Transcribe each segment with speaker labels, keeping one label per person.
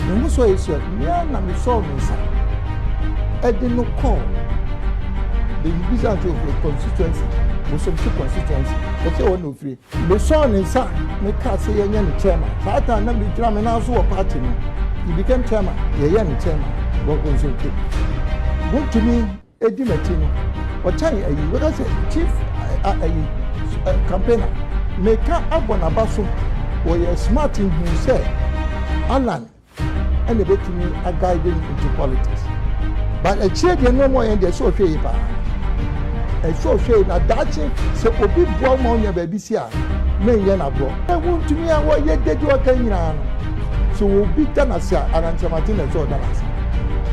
Speaker 1: Mehu sɛ ɔyɛ serious. Me ara na mesɔɔ ne nsa de no kɔɔ baabi bisa no sɛ ofiri constituency, Bosomtwe constituency. Ɔsɛ ɛhɔ na ofiri. Mesɔɔ ne nsa mekaa sɛ yɛnyɛ no chairman. Saa time na megyina me nan so wɔ party no. He became chairman. Yɛyɛɛ no chairman wɔ Bosomtwe. Wontumi Edi m'akyi no, ɔkyɛn ayi, wobɛka sɛ chief ayi campaigner. Meka abɔ n'aba so, ɔyɛ smart hu sɛ Allan ɛna ebetumi a guide no into politics. But akyire deɛ nneɛma ɔyɛ deɛ ɛsɛ ɔhwɛ yie paa. Ɛsɛ ɔhwɛ yie na daakye sɛ obi boa wo ma wonya baabi si a, menyɛ no agorɔ. Wontumi a wɔyɛ dede ɔka nyinaa no, sɛ obi da n'ase a, Allan Kyerematen na ɛsɛ ɔda n'ase.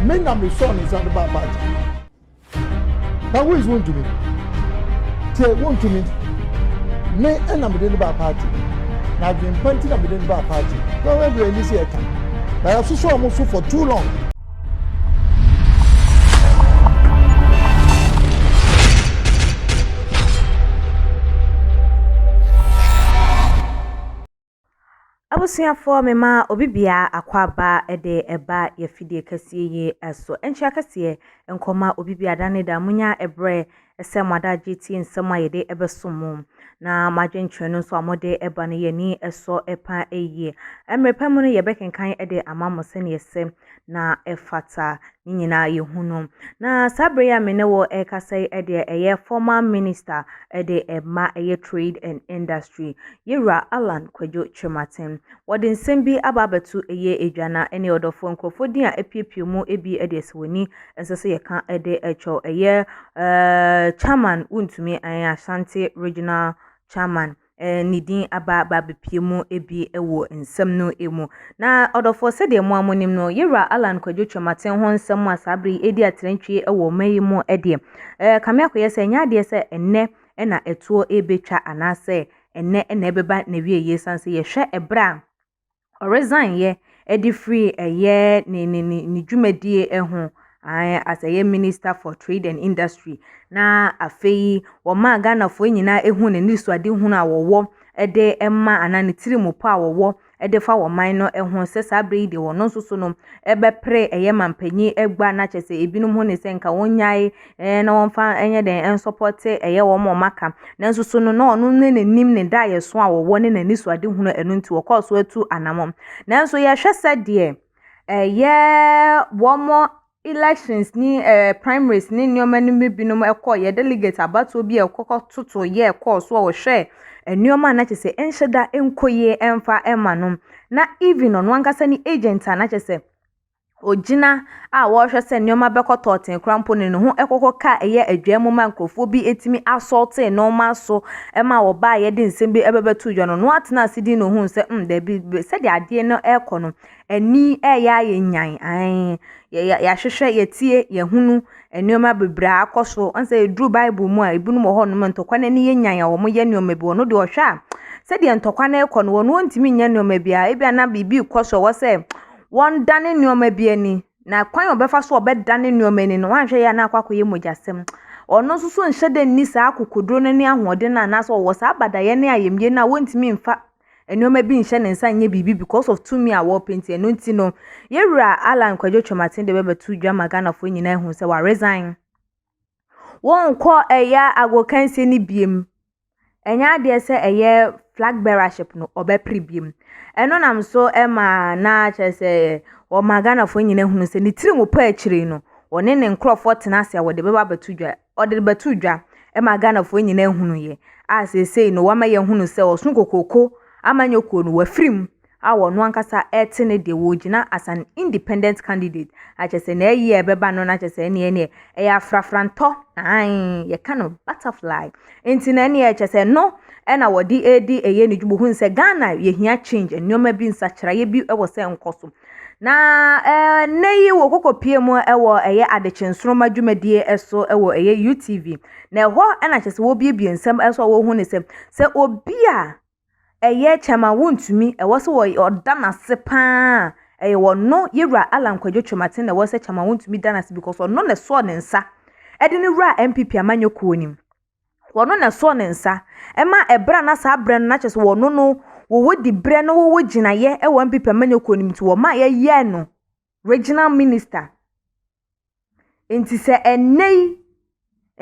Speaker 1: Me na me sɔɔ ne nsa de baa party. Na who is Wontumi? Tie, Wontumi. Me na mede no baa party. Na adwempa nti na mede no baa party. Na wɔn bebree ani sɛ yɛka. Na yɛasosɔ wɔn so for too long.
Speaker 2: Abusuafoɔ mema obi biara akwaaba de ɛba yɛfidie kɛseɛ yi so. Nkyea kɛseɛ nkɔma obi biara da ne da monya ɛberɛ sɛ mo adagye tie nsɛm a yɛde ɛbɛsom mo na mo adwenkyerɛ no nso a mode ɛba no yɛni sɔ pa yie. Mmerɛ pa mu no yɛbɛkenkan de ama mo sɛdeɛ ɛsɛ na ɛfata ne nyinaa yɛhu no. Na saa berɛ yi a me ne wo ɛrekasa yi deɛ ɛyɛ former minister de ɛma ɛyɛ trade and industry yɛwura Allan Kwadwo Kyerematen. Wɔde nsɛm bi aba abɛto ɛyɛ edwa na ɛne ɔdɔfoɔ nkurɔfoɔ din a apiepie mu bi deɛ sɛ w'ani ɛnsɛ sɛ yɛka de kyɛw ɛyɛ chairman wontumi Ashanti regional chairman ne din aba aba abɛpue mu bi wɔ nsɛm no mu. Na ɔdɔfoɔ sɛdeɛ mo a monim no, Yɛwura Allan Kwadwo Kyerematen ho nsɛm a saa bere yi ɛredi atrantwie wɔ ɔman yi mu deɛ, ɛrekame akɔyɛ sɛ ɛnyɛ adeɛ sɛ ɛnnɛ na ɛtoɔ rebɛtwa anaasɛ ɛnnɛ na ɛbɛba n'awieeɛ ɛsiane sɛ yɛhwɛ ɛberɛ a ɔresign yɛ de firi ɛyɛ ne ne ne ne dwumadie ho ae as ɛyɛ minister for trade and industry na afei wɔmaa Ghanafoɔ nyinaa ehu n'anisoadehunu a wɔwɔ de ma anaa ne tirimupɔ a wɔwɔ de fa wɔn man no ho sɛ saa berɛ yi deɛ wɔn nso so no ɛbɛpere ɛyɛ mampanyin agua na kyerɛ sɛ ebinom ho ne sɛ nka wɔnnyae na wɔmfa nyɛ dɛn nsɔpɔte ɛyɛ wɔn a wɔaka. Nanso so no, na ɔno ne n'anim ne daeɛso a wɔwɔ ne n'anisoadehunu a ɛno nti wɔkɔɔ so atu anamɔn. Nanso yɛhwɛ sɛdeɛ ɛyɛ wɔn elections ne eh, primaries ne nneɛma no mu binom ɛkɔɔ yɛ delegate abatoɔ bi a ɛkɔkɔ toto yɛ ɛkɔɔ so a wɔhwɛ nneɛma a na kyerɛ sɛ ɛnhyɛ da nkɔ yie ɛmfa ɛma no na even ɔno ankasa ne agent a na kyerɛ sɛ Ogyina a wɔrehwɛ sɛ nneɛma bɛkɔ tɔɔten koraa mpo no, ne ho kɔkɔ ka ɛyɛ adwa mu ma nkurɔfoɔ bi tumi asɔltee nneɛma so ma wɔbaa yɛde nsɛm bi bɛbɛto dwa no, ɔno atena ase din na ohuu sɛ mm dabi sɛdeɛ adeɛ no rekɔ no, ani reyɛ ayɛ nyan, ae, yɛahwehwɛ, yɛatie, yɛahunu nneɛma bebree a akɔ so. Ɔn sɛ ɛduru Bible mu a, ebinom wɔ hɔnom a ntɔkwa no ani yɛ nyan a wɔyɛ nneɛma bi. Ɔno deɛ ɔhwɛ a, sɛdeɛ ntɔkwa no rekɔ no, ɔno ɔntumi nyɛ nneɛma biara. Ebia na biribi rekɔ so a ɛwɔ sɛ wɔdane nneɛma bi ani, na kwan a ɔbɛfa so a ɔbɛdane nneɛma ani no, wanhwɛ yie a na akɔ akɔyɛ mogyasɛm. Ɔno nso so nhyɛ da nni saa akokoduro no ne ahoɔden no anaasɛ ɔwɔ saa abadayɛ ne ayamyie no a wɔntumi mfa nneɛma bi nhyɛ ne nsa nyɛ biribi because of tumi a wɔrepɛ nti. Ɛno nti no, yɛwura Allan Kwadwo Kyerematen de bɛbɛto dwa ma Ghanafoɔ nyinaa ahu sɛ waresign. Wɔnkɔ ɛyɛ agokansie no biem. Ɛnyɛ adeɛ sɛ ɛyɛ flag bearership no ɔbɛpere biom. Ɛno nam so ma na kyerɛ sɛ wɔma Ghanafoɔ nyinaa hunu sɛ ne tiri mu pɔ akyire no, wɔne ne nkurɔfoɔ tena ase a wɔde bɛba abɛto dwa. Ɔde bɛto dwa ma Ghanafoɔ nyinaa hunuiɛ a seesei no wama yɛahunu sɛ ɔso kokroko amanyɔkuo no wafiri mu. a ɔno ankasa rete ne deɛ wɔregyina as an independent candidate a kyerɛ sɛ n'ayi a ɛbɛba no na kyerɛ sɛ ɛneɛ ɛneɛ ɛyɛ afrafrantɔ ae yɛka no butterfly nti na ɛneɛ kyerɛ sɛ no ɛna wɔde redi ɛyɛ ne dwuma ohun sɛ Ghana yɛhia change nneɛma bi nsakyeraeɛ bi wɔ sɛ nkɔ so na ɛnɛ yi wɔ kɔkɔpie mu ɛwɔ ɛyɛ adekye nsoroma dwumadie ɛso ɛwɔ ɛyɛ UTV na ɛhɔ ɛna kyerɛ sɛ wɔbiebie nsɛm ɛso a wɔhu ne sɛ sɛ obi a Ɛyɛ kyɛm a wontumi, ɛwɔ sɛ ɔda no ase paa. Ɛyɛ ɔno Yɛwura Allan Kwadwo Kyerematen na ɛwɔ sɛ kyɛm a wontumi da no ase because ɔno na ɛsɔɔ ne nsa ɛde no wuraa NPP amanyɔ kuo no mu. Ɔno na ɛsɔɔ ne nsa ɛma ɛberɛ a na saa berɛ no na kyerɛ sɛ ɔno no wɔwɔ diberɛ na wɔwɔ gyinaeɛ wɔ NPP amanyɔkuo no mu nti wɔma yɛyɛɛ no regional minister. Nti sɛ ɛnnɛ yi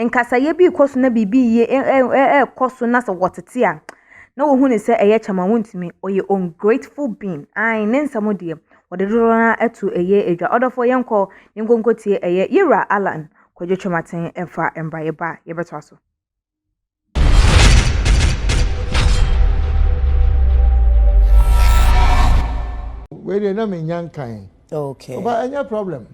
Speaker 2: nkasayɛ bi rekɔ so na biribi yie ɛrekɔ so na sɛ wɔtete a, na wɔhu ne sɛ ɛyɛ Chairman Wontumi, ɔyɛ ungrateful being. Ae, ne nsɛm deɛ, wɔde dodoɔ no ara ato ɛyɛ adwa. Ɔdɔfoɔ yɛnkɔ ne nkonkotie ɛyɛ Yewura Alan Kwadwo Kyerematen ɛmfa mbra yɛba a yɛbɛtoa so.
Speaker 1: Wei deɛ na menya nkan.
Speaker 3: Okay.
Speaker 1: Ɔba ɛnyɛ problem.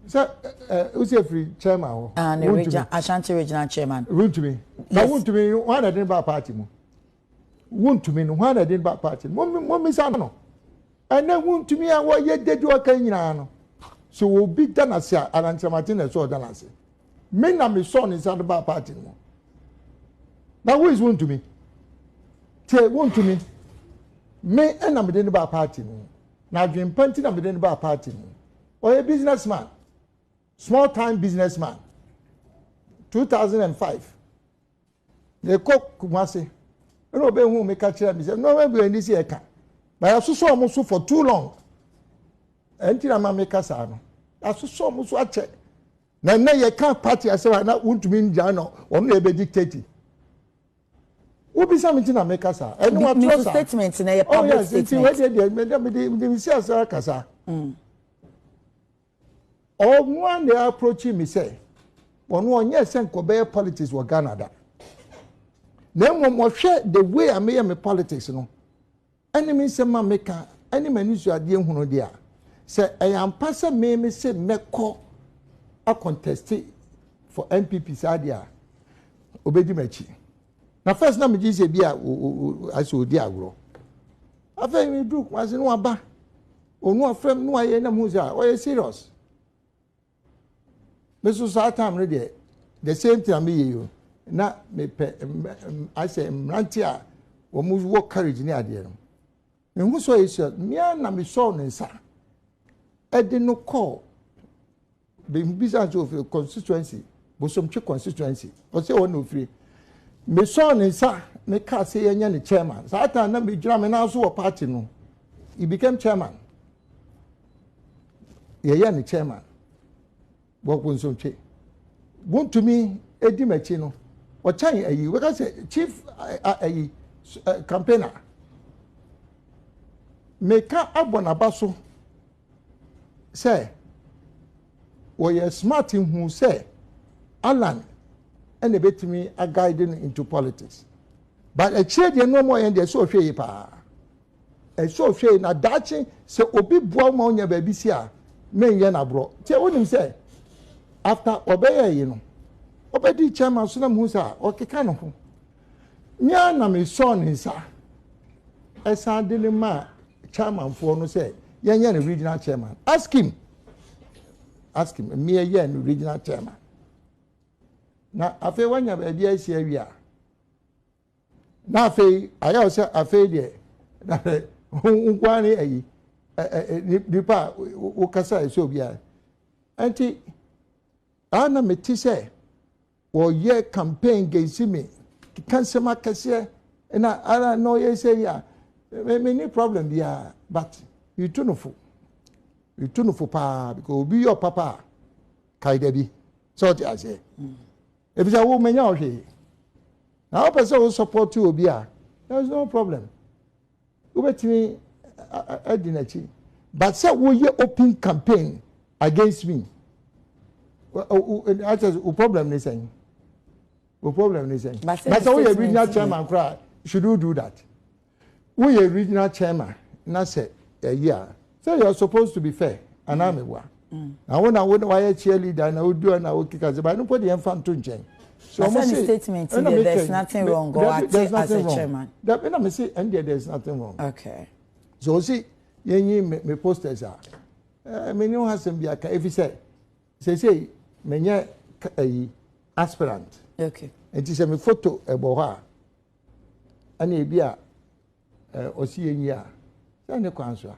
Speaker 1: Sɛ ɛ wosi efiri chairman hɔ.
Speaker 3: Ah, ne region Ashanti regional chairman.
Speaker 1: Wuntumi. Na wuntumi wɔn na ɛde ba party mu. Wuntumi no wɔn na ɛde ba party mu. Mo misa no. Ɛnɛ wuntumi a wɔyɛ dede ɔka nyinaa no. So obi da n'ase a Alan Kyerematen na ɛsɛ ɔda n'ase. Me na me sɔɔ ne nsa de ba party no mu. Na who is wuntumi? Tie wuntumi. Me ɛna me de ne ba party no mu. Na adwempa nti na me de ne ba party no mu. Ɔyɛ business man. Small time business man. 2005. Mekɔ Kumasi. Ɛna ɔbɛhu me ka kyerɛ me sɛ nneɛma bi ani sɛ ɛka. Na yɛasosɔ wɔn so for too long. Ɛnti na ma meka saa no. Yɛasosɔ wɔn so akyɛ. Na nnɛ yɛka party asɛm a na wontumi ngyaa no ɔno na ɛbɛ dictate. Wobisa me nti na meka saa. Ɛno watwerɛ saa.
Speaker 3: Statement na yɛ public
Speaker 1: oh, yes,
Speaker 3: statement.
Speaker 1: Nti wei deɛ deɛ mede mede mesi ase akasa. Ɔno a na approach me sɛ ɔno ɔnyɛ sɛ nkɔbɛyɛ politics wɔ Ghana da. Na mmom ɔhwɛ the way a meyɛ me politics no ɛne me nsɛm a meka ɛne m'ani so adeɛ hunu deɛ a sɛ ɛyɛ ampa sɛ me me se mɛkɔ acontest for NPP saa deɛ a obɛdi m'akyi. Na first na megye sɛ bi a asɛ ɔdi agorɔ. Afei meduru Kumasi no waba ɔno afrɛ m no wayɛ na muhu sɛ ɔyɛ serious. Me so saa time no deɛ the same thing a meyɛ yi o na mepɛ asɛ mmerante a wɔn wɔ courage ne adeɛ no. Mehu sɛ ɔyɛ serious mmea na mesɔɔ ne nsa ɛde no kɔɔ bisa sɛ ofiri constituency Bosomtwe constituency ɔsɛ hɔ na ofiri. Mesɔɔ ne nsa meka sɛ yɛnyɛ ne chairman saa time na megyina me nan so wɔ party no he became chairman yɛyɛ ne chairman wɔ Bosomtwe wontumi edi m'akyi no ɔkyɛn ayi wɔka sɛ chief ayi campaigner meka abɔ n'aba so sɛ wɔyɛ smart hu sɛ Alan ɛna ebetumi aguide no into politics but akyire deɛ nneɛma ɔyɛ deɛ ɛsɛ ɔhwɛ yie paa ɛsɛ ɔhwɛ yie na daakye sɛ obi boa ma ɔnya baabi si a menyɛ n'aborɔ tie wonim sɛ after ɔbɛyɛ yi no ɔbɛdi chairman so na mu sɛ ɔkeka ne ho nyɛ na mesɔɔ ne nsa ɛsan de ne ma chairmanfoɔ no sɛ yɛnyɛ no regional chairman. Ask him, ask him. Mmea yɛ no regional chairman na afei wanya baabi asi awie a na afei ayɛ sɛ afei deɛ na nkoa ne ayi nipa a wokasa ɛsɛ obiara nti a na mete sɛ wɔyɛ campaign against me keka nsɛm akɛseɛ na ara na ɔyɛ sɛ yi a me ni problem biara but metu no fo, metu no fo paa because obi yɛ ɔpapa a kae da bi sɛ ɔte aseɛ efisɛ wo menya ɔhwee na wopɛ sɛ wo support obi a there is no problem wobɛtumi adi n'akyi but sɛ woyɛ open campaign against me akyɛ wo problem ne sɛn, wo problem ne sɛn? Na sɛ woyɛ regional chairman koraa, should you do that? Woyɛ regional chairman na sɛ ɛyi a sɛ you are supposed to be fair anaa meboa na wo na wo wayɛ cheer leader na wodi na wokeka sɛ ba no mpo deɛ mfa nto nkyɛn.
Speaker 3: So ɔmo se statement deɛ there is nothing wrong or ate as a chairman.
Speaker 1: Dabi na me se ɛn deɛ there is nothing wrong.
Speaker 3: Okay.
Speaker 1: So ɔsi yɛnyi me posters a ɛɛ me ni ho asɛm bi aka efi sɛ sese menyɛ ɛyi aspirant.
Speaker 3: Okay.
Speaker 1: Nti sɛ me photo ɛbɔ hɔ a ɛna ebi a ɛɛ ɔsi yɛnyi a sɛ ne kwan so a.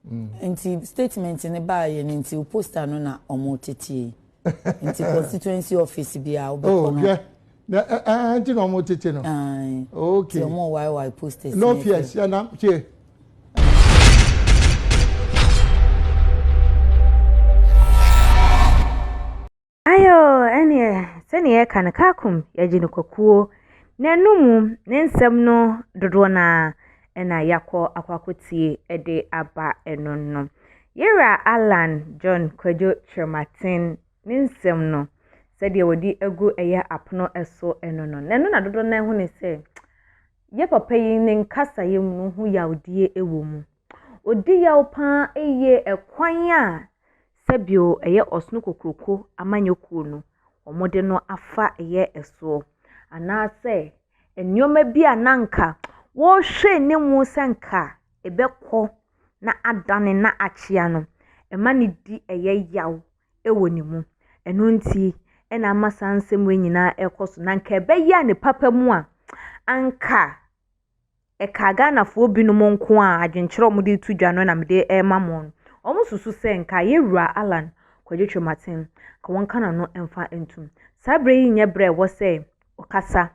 Speaker 3: Nti statement ne baa yɛ no nti poster no na ɔmo tete yi nti constituency office bi a wobɛkɔ
Speaker 1: no. Oh hwɛ. Na ɛɛ nti na wɔn tete no.
Speaker 3: Aye.
Speaker 1: Okay.
Speaker 3: Ti wɔn YY posters.
Speaker 1: No fears yɛ na tie.
Speaker 2: Ayoo, ɛneɛ sɛdeɛ yɛka no Kakum yɛgye no kwakuo na ɛno mu ne nsɛm no dodoɔ no ara ɛna yɛakɔ akɔ akɔtie de aba ɛno no. Yɛwura Allan John Kwadwo Kyerematen ne nsɛm no sɛdeɛ wɔde agu ɛyɛ apono so ɛno no, na ɛno na dodoɔ no ara hu ne sɛ yɛ papa yi ne nkasaeɛ mu no ho yawdie wɔ mu. Ɔdi yaw pa ara yie ɛkwan a sɛbio ɛyɛ ɔsono kokroko amanyɔkuo no wɔde no afa ɛyɛ ɛsoɔ anaasɛ nneɛma bi a na anka wɔrehwɛ anim sɛ anka ɛbɛkɔ na adane na akyea no, ɛma no di ɛyɛ yaw wɔ ne mu. Ɛno nti na ama saa nsɛm wei nyinaa ɛrekɔ so. Na anka ɛbɛyɛ a ne papa mu a, anka ɛkaa Ghanafoɔ binom nko a adwenkyerɛ a wɔde reto dwa no na mede rema mo no. Wɔsusu sɛ nka yɛwura Allan Kwadwo Kyerematen, nka wɔnka n'ano mfa ntom. Saa berɛ yi nyɛ berɛ a ɛwɔ sɛ ɔkasa.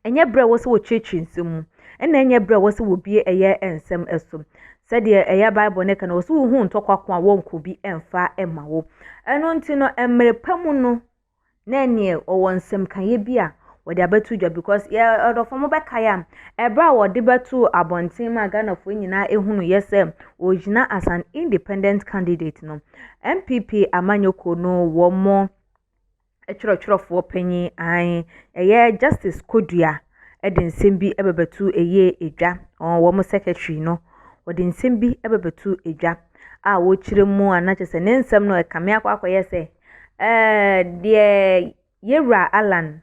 Speaker 2: Ɛnyɛ berɛ a ɛwɔ sɛ wɔkyerɛkyerɛ nsɛm mu, ɛna ɛnyɛ berɛ a ɛwɔ sɛ wɔbue ɛyɛ nsɛm so. Sɛdeɛ ɛyɛ Bible no ka no, ɛwɔ sɛ wohu ntɔkwa ko a wɔnkɔ bi mfa mma wo. Ɛno nti no, mmerɛ pa mu no, na ɛneɛ ɔwɔ nsɛmkaeɛ bi a wɔde abɛto dwa because yɛ ɔdɔfo mo bɛkae a, ɛberɛ a wɔde bɛto abɔnten ma Ghanafoɔ nyinaa ehunu yɛ sɛ ɔgyina as an independent candidate no, NPP amanyɔkuo no wɔn twerɛtwerɛfoɔ panyin ae ɛyɛ Justice Kodua de nsɛm bi bɛbɛto ɛyɛ edwa wɔn secretary no wɔde nsɛm bi bɛbɛto edwa a wɔrekyerɛ mu a na kyerɛ sɛ ne nsɛm no ɛkame akɔ akɔyɛ sɛ ɛɛ deɛ yɛwura Allan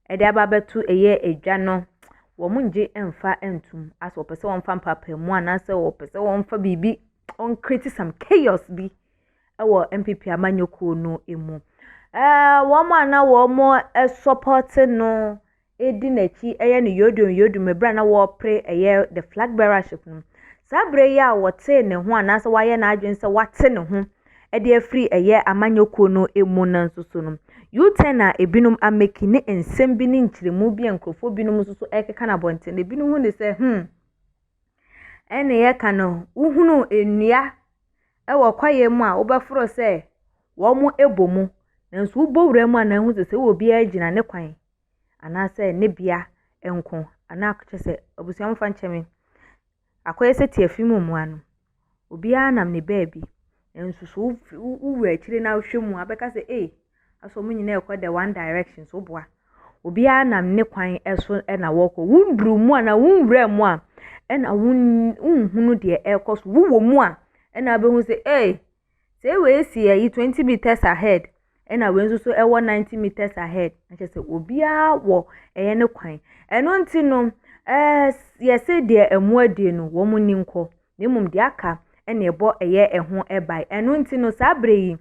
Speaker 2: de aba abɛto ɛyɛ edwa no wɔn ngye mfa ntom asɛ wɔpɛ sɛ wɔmfa mpaapaemu anaasɛ wɔpɛ sɛ wɔmfa biribi wɔn create some chaos bi wɔ NPP amanyɔkuo no mu. Ɛɛ wɔn a na wɔn support no di n'akyi yɛ no yodom yodom berɛ a na wɔrepere ɛyɛ the flag bearership no. Saa berɛ yi a wɔtee ne ho anaasɛ wayɛ n'adwene sɛ wate ne ho de afiri ɛyɛ amanyɔkuo no mu no nso so no, U-turn a ebinom ameki ne nsɛm bi ne nkyerɛmu bi a nkurɔfoɔ binom nso so ɛrekeka no abɔnten. Ebinom hu ne sɛ hmm, ɛne yɛka no, wohunu nnua wɔ kwaeɛ mu a wobɛforo sɛ wɔn bɔ mu. Nanso wobɔ wura mu a na ehu sɛ sɛ obiara gyina ne kwan anaasɛ ne bea nko anaa kyerɛ sɛ abusua momfa nkyɛ me. Akɔyɛ sɛ tiafi mu mmoa no, obiara nam ne baabi. Nanso so wowura akyire na wohwɛ mu a wobɛka sɛ ei, asɛ wɔn nyinaa rekɔ the one direction so woboa. Obiara nam ne kwan so na wɔrekɔ. Wonduru mu anaa wonwura mu a ɛna wonhunu deɛ ɛrekɔ so. Wowɔ mu a ɛna wobɛhu sɛ ei, sɛ wei si ayi 20 meters ahead ɛna wei nso so ɛwɔ 90 meters ahead. Na kyerɛ sɛ obiara wɔ ɛyɛ ne kwan. Ɛno nti no, ɛɛ yɛse deɛ ɛmo adie no wɔn ni nkɔ. Na mmom deɛ aka ɛna ɛbɔ ɛyɛ ɛho ban. Ɛno nti no saa berɛ yi,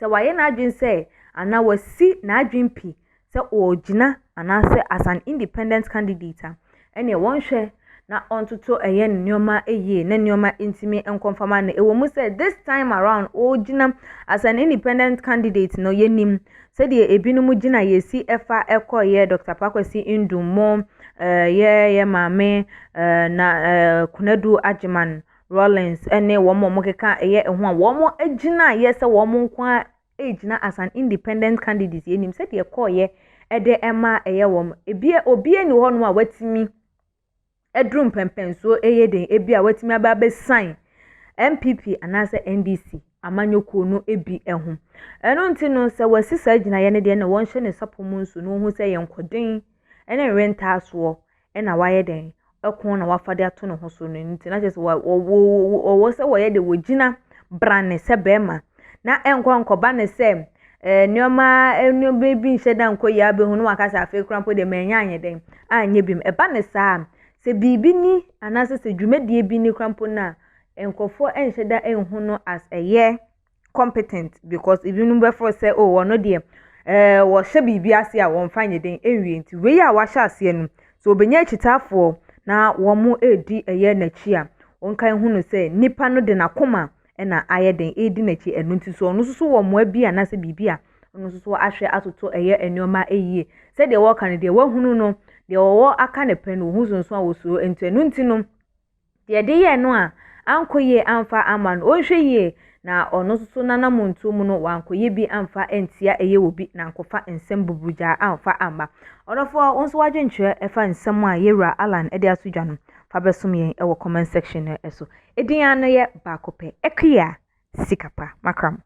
Speaker 2: sɛ wayɛ n'adwene sɛ anaa wasi n'adwene pi sɛ ɔregyina anaasɛ as an independent candidate a, ɛneɛ wɔnhwɛ na ɔntoto ɛyɛ ne nneɛma yie na nneɛma ntumi nkɔmfama no. Ɛwɔ mu sɛ this time around ɔregyina as an independent candidate no yɛnim sɛdeɛ ebinom gyina yɛsi ɛfa ɛkɔɔyɛ Dr. Pakwasi Nduom mo ɛɛ yɛ maame ɛɛ na ɛɛ Konadu Agyeman Rawlings ɛne wɔn a wɔkeka ɛyɛ ɛho a wɔn gyina yɛ sɛ wɔn nko ara ɛregyina as an independent candidate yɛnim sɛdeɛ ɛkɔɔyɛ ɛde ɛma ɛyɛ wɔn. Ebi obiara ni hɔnom a watumi aduru mpɛmpɛnsoɔ ɛyɛ den ebi a watumi aba abɛsan NPP anaasɛ NDC amanyɔkuo no bi ho. Ɛno nti no sɛ wasi saa gyinaeɛ no deɛ na wɔnhyɛ ne sapɔ mu nso na wɔhu sɛ yɛ nkɔden ne nwentaasoɔ ɛna wayɛ den ɛko na wafa de ato ne ho so no nti na kyerɛ sɛ wɔwɔ sɛ wɔyɛ de wɔgyina brane sɛ bɛrima na ɛnkɔ nkɔba ne sɛ ɛɛ nneɛma nneɛma bi nhyɛ da nkɔ yie abɛhu na waka sɛ afei koraa mpo deɛ manya anyɛ den anyɛ bi mu. Ɛba ne saa sɛ biribi ni anaasɛ sɛ dwumadie bi ni koraa mpo no a nkurɔfoɔ nhyɛ da nhu no as ɛyɛ competent because ebinom bɛforo sɛ oh ɔno deɛ ɛɛ wɔhyɛ biribi ase a wɔmfa nyɛ den nwie nti wei a wahyɛ aseɛ no sɛ obɛnya akyitaafoɔ na wɔn redi ɛyɛ n'akyi a wɔnka hu no sɛ nipa no de n'akoma ɛna ayɛ den ɛredi n'akyi. Ɛno nti so ɔno nso so wɔ mmoa bi anaasɛ biribi a Ɔno nso so ahwɛ atoto ɛyɛ nneɛma yie. Sɛdeɛ wɔreka no, deɛ wahunu no, deɛ ɔwɔ aka ne pɛ no, ohu sonso a wɔsuro. Nti ɛno nti no, deɛ ɛde yɛɛ no a ankɔ yie amfa ama no, ɔnhwɛ yie na ɔno nso so n'anammɔntuo mu no, wankɔyɛ bi amfa antia ɛyɛ obi na ankɔfa nsɛm buburugyaa amfa amma. Ɔdɔfoɔ, wo nso w'adwenkyerɛ ɛfa nsɛm a yɛwura Alan de ato dwa no, fa bɛsom yɛn wɔ comment section no so. Edin ara no yɛ baako pɛ, Akua Sikapa. Makram.